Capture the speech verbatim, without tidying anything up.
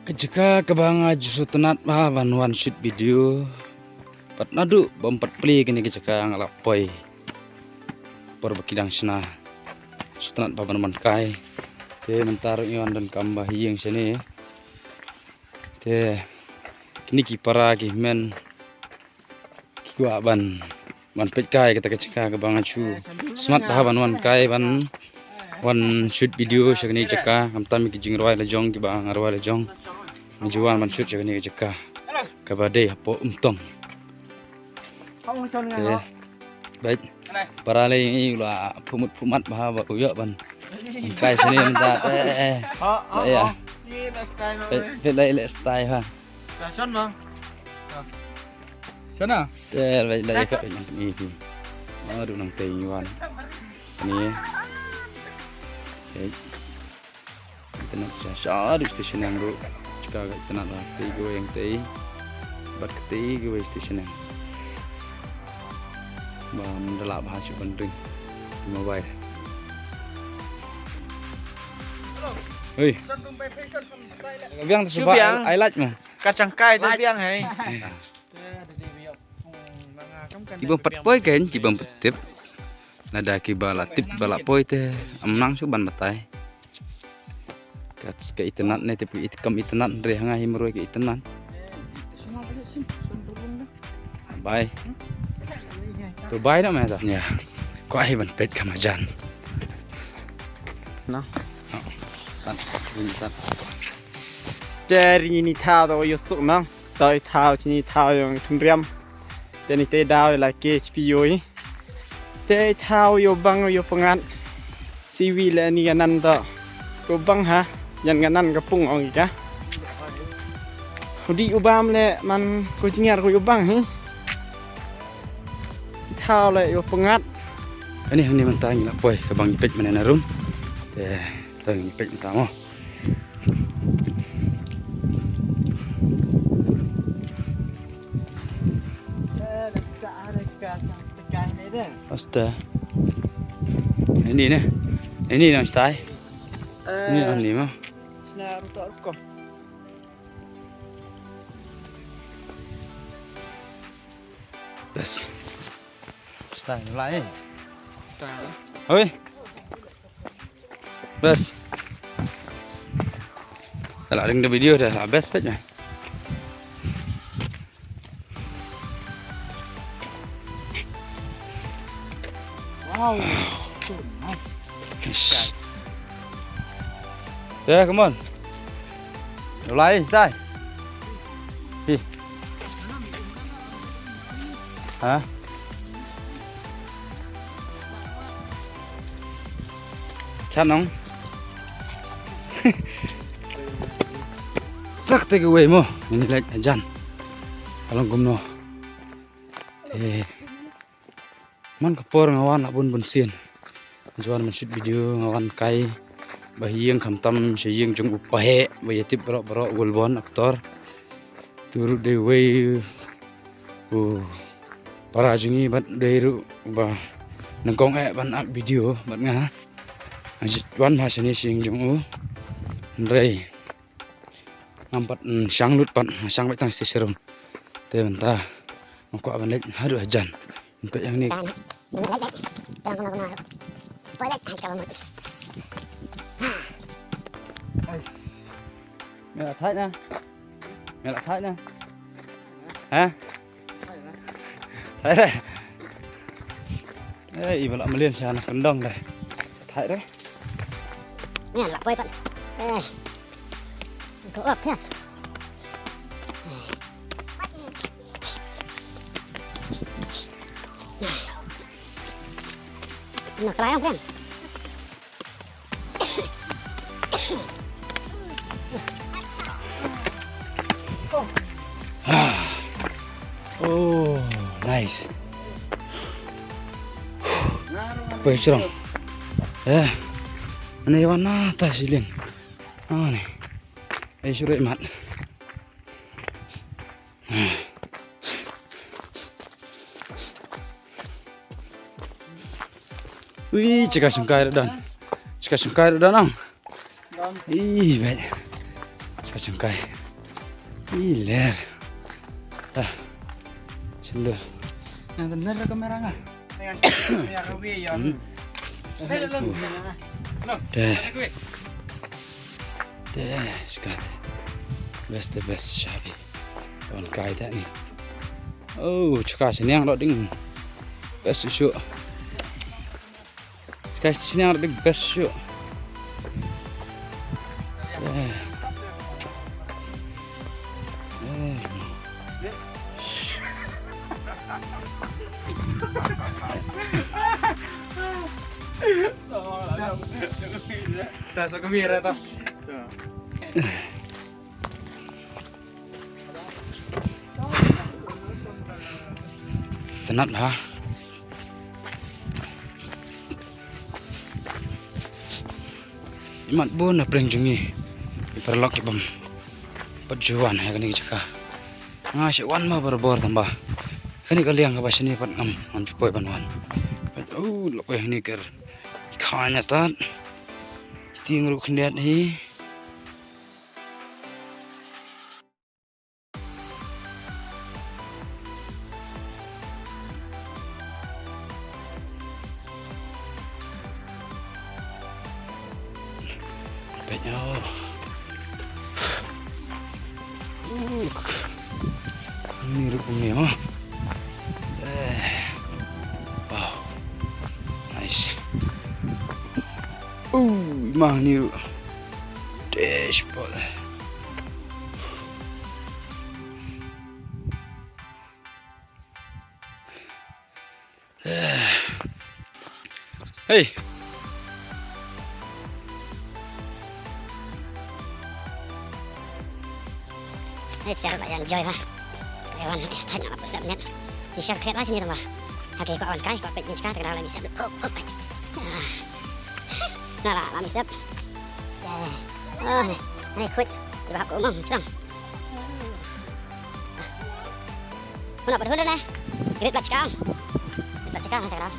Ka jaka kaba nga ju sngewtynnat bha ban wan shoot video. Pat naduh bym pat plie kane ka jaka nga la poi por ba ki dang shna. Sngewtynnat bha ban wan kai. Te mynta ruh ngi wan donkam ba ha ïing shane. Te kine ki para ki hynmen ki kwah ban, ban peit kai kata ka jaka kaba nga shu smat bha ban wan kai ban wan shoot video sha kane ka jaka, khamtam ki jingrwai la jong kiba nga rwai la jong. Nga ju wan ban shoot sha kane ka jaka kaba dei hapoh Umtong. Te bait para lei ngi la phumut phumat bha ba u ïoh ban kai shane mynta. Eh, eh, eh. Ïa. Peit, peit lai le style ha. Shon na. Shon na. Te lai lai ka nang ni ti. Aduh nang tei wan. Ni. Tei. Itynnat sha sha aduh station yang ruh. Jaka ka itynnat la tei go yang tei. Bad ka tei go station yang. Ban da lah bha shu ban ring. Mobile. Hei. Biang tu. Shu sebab biang. Ai, ai laj mo. Ka changkai te biang hei. Ki bym pat poi kein, ki bym pat tip. Lada kiba la tip ba la poi te ym nang shuh ban batai. Ka, ka itynnat ne tip it kam itynnat re hanga hi marwei ka itynnat. Bai. To bai na me ta. Ya. Ko ai ban peit ka majan. Na. Tan, tan. Te ri ni thaw da ïoh suk nang. Te i thaw chini thaw ïong thun riam. Te ni te daw la ke chpi ïoh i. Te i thaw ïoh bang ïoh pyngat. Siwi le ni ka nan to. Ko bang ha. Yan ka nan ka pung ong i ka. Udi u bam le man ko jingar ko ïoh bang hi. I thaw le ïoh pyngat. Ani hani mynta ngi la poi ka bang i peit mana na rum. Te to ngi peit mynta mo. Asta. Ini ne. Ini yang stai. Ini yang ni mah. Sna rutok rukom. Bas. Stai lai. Stai. Oi. Bas. Kalau ada video dah habis pet dah. Wow. Yes. Yeah, come on. Lai, sai. Hi. Ha? Chan nong. Sak te ke wei mo. Ini lek jan. Along kumno. Eh. Man ka por nga wan la bun bun sien. Nga wan man shoot video nga wan kai. Ba ha ïing khamtam sha ïing jong u paheh ba ïa tip baroh baroh u Gulbon actor. Tu ruh dei wei u para jong ngi bad dei ruh ba nyngkong eh ban ak video bad nga. Nga wan ha shane sha ïing jong u. Hynrei ngam pat, mm, shang lut pat, shang beit tang sha sha rum. Te mynta nga kwah ban leit haduh hajan. Peit ïa ni. Tang, tang, tang, tang, tang. Poi leit, ha, ka mut. Me la thait na. Me la thait na. Ha? Thait re. Eh, i ba la mlien sha na kyndong re. Thait re. Me la poi pat. Eh. Go up, yes. Nah, kelayang, friend. Oh, nice. Poi shrong. Eh. Ani wan na ta silin. Ani. Ai shuh mat. Ui, chika shungkai ruh don. Chika shungkai ruh don ang. Ih, bet. Sa jingkai. Iler. Ah. Sendul. Yang benar kamera nga. Deh. Deh, sekali. Best, the best, shabi. Wan kai ta ni. Oh, chaka siniang lo ding. Best shuh. Chaka siniang lo ding best shuh. Eh. Eh. Ta sa kamera ta. Tynat ha. Imat bun na pring jong ngi. I paralok ki bam. Pat ju wan ha kane ka jaka. Nga shu wan ma barabor tang ba kane ka liang kaba shane pat ngam, ngam ju poi ban wan. Pat u lok poi hangne ker. Kha nya tat. Tieng ruh khyndiat hi. Peit ïa. Uh. Ni ruh kumne mo. Eh. Wow. Nice. Uh, ma ni ruh. Despot. Hey. Hey, siar ba ïa enjoy ba. Ïa wan, eh, thait na ba pusap net. Di siar kret ba sini tang ba. Ha ki kwah wan kai, kwah peit ni jaka, tang la ni siar. Pop, pop. Ah. Na la, la ni siar. Eh. Oh, ni, ni khuid. Di ba hap ko umang, sekarang. Huna, pada huna na. Grit plat chikang. Grit plat chikang, tang la.